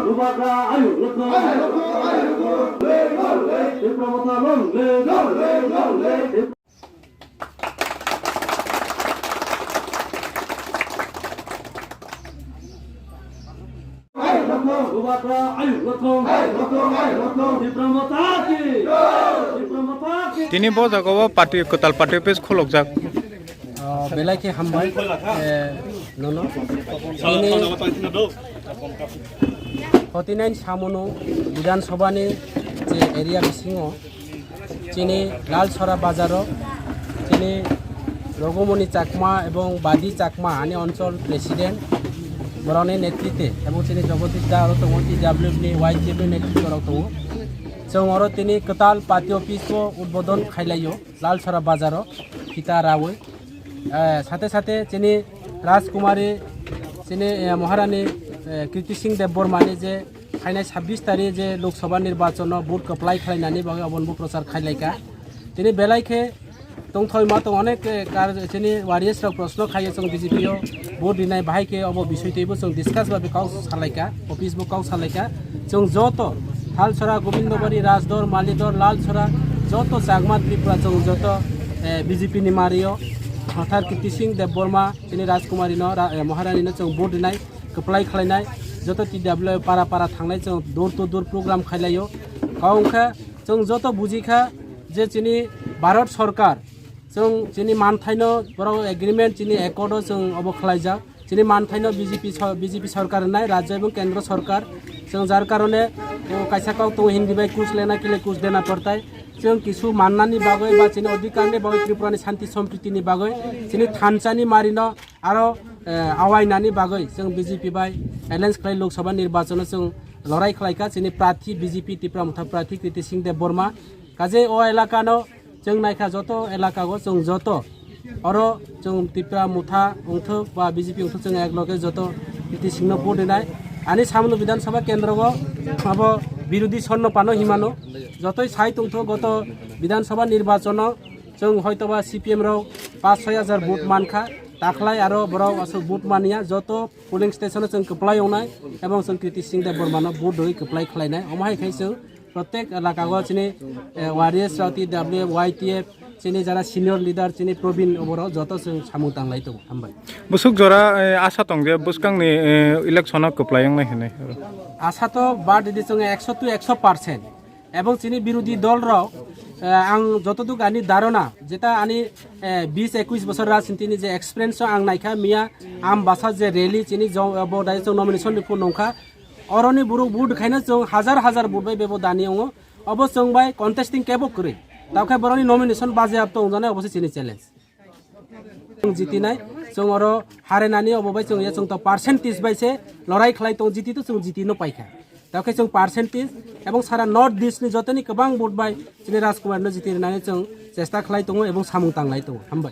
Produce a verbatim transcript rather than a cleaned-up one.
Bubagra ayuk lokthong. Tipra Motha long live. Bubagra ayuk lokthong. Tipra Motha ki. Tipra Motha ki. Tini bo jaga o party, kwtal party office khulukjak. Ah, belai khe hambai, eh, nono. Tini forty nine Samono Bidhan Sabha ni je area bisingo chini Lalsora bazaro chini Rogomoni Chakma ebong Badi Chakma ani onchol president borokni netrite ebong chini Jagadish Da oro tongo, T W F ni Y T F ni netrite rok tongo. Chwng oro tini kwtal party office o udbodon khailaio Lalsora bazaro phita rawi. Eh, sate sate chini Rajkumari, chini, eh, Maharani, eh, Kirti Singh Debbarmani je phainai sabbish tarikh je Lok Sabha nirbachon no vote kwplai khlainani bagwi obono bo prochar khailaika. Tini belai khe tongthoi ma tong onek, eh, kar chini warriors rok proshno khaio chwng B J P o vote rinai bahai khe obo bisoi teibo chwng discuss ba kok salaika, office bo kok salaika. Chwng joto Thalsora, Gobindobari, Rajdor, Malidor, Lalsora, joto Chakma Tripura chwng joto, eh, B J P ni mario, Mathar Kirti Singh Debbarma, chini Rajkumari no, ra-, eh, Maharani no chwng vote rinai, kwplai khlainai, joto T W para para thangnai chwng door to door program khailaio. Kok wngkha chwng joto bujikha je chini Bharat Sarkar, chwng chini manthaino borok agreement, chini accord o chwng obo khlaijak. Chini manthaino B J P so-, B J P sarkar wngnai, rajya ebong kendro sarkar. Chwng jar karone, o, kaisa kok tongo Hindi bai, "Kuch lena ke liye kuch dena padta hai." Chwng kisu mannani bagwi ba chini odhikarni bagwi, Tripurani shanti sompriti ni bagwi, chini thansa ni marino aro, eh, awainani bagwi chwng B J P bai alliance khlai Lok Sabha nirbachon o chwng lorai khlaika. Chini prathi B J P Tipra Motha prathi Kriti Singh Debbarma. Kaje o elaka no chwng naikha joto elaka o chwng joto oro chwng Tipra Motha wngthok ba B J P wngthok chwng ek loge joto Kriti Singh no vote rinai. Ani Samono Bidhan Sabha kendro o abo birodhi sonno pano himano jotoi sai tongthok goto Bidhan Sabha nirbachon o chwng hoito ba C P M rok paanch soi hajar vote mankha, takhlai aro borok aswk vote manya, joto polling station o chwng kwplai wngnai ebong chwng Kriti Singh Debbarma no vote rwi kwplai khlainai. Omo hai khai chwng protek elaka o chini, eh, warriors rok, T W F, Y T F, chini jara senior leader chini Probin oborok joto chwng samung tanglai tongo. Hambai. Bwswk jora, eh, asa tong je bwskangni, eh, election o kwplai wngnai hinwi. Asa to ba didi chwng ekso to ekso percent. Ebong chini birodhi dol rok, eh, ang jotoduk ani dharona, jeta ani, eh, bis ekwis bosor rajniti ni je experience o ang naikha miya, Ambasa je rally chini jo-, bo dai chwng nomination ni phone nongkha, oroni borok vote khaina chwng hajar hajar vote bai bebo dani ongo, obo chwng bai contesting kebo kwrwi, tokhe boroni nomination baje ap tong jana obo se chini challenge. Chwng jitinai, chwng oro harenani obo bai chwng ya chwng to percentage bai se lorai khlai tong, jiti to chwng jiti no paikha. Tokhe chwng percentage ebong sara North East ni jotoni kwbang vote bai chini Rajkumar no jiti rwnani chwng chesta khlai tongo ebong samung tanglai tongo. Hambai.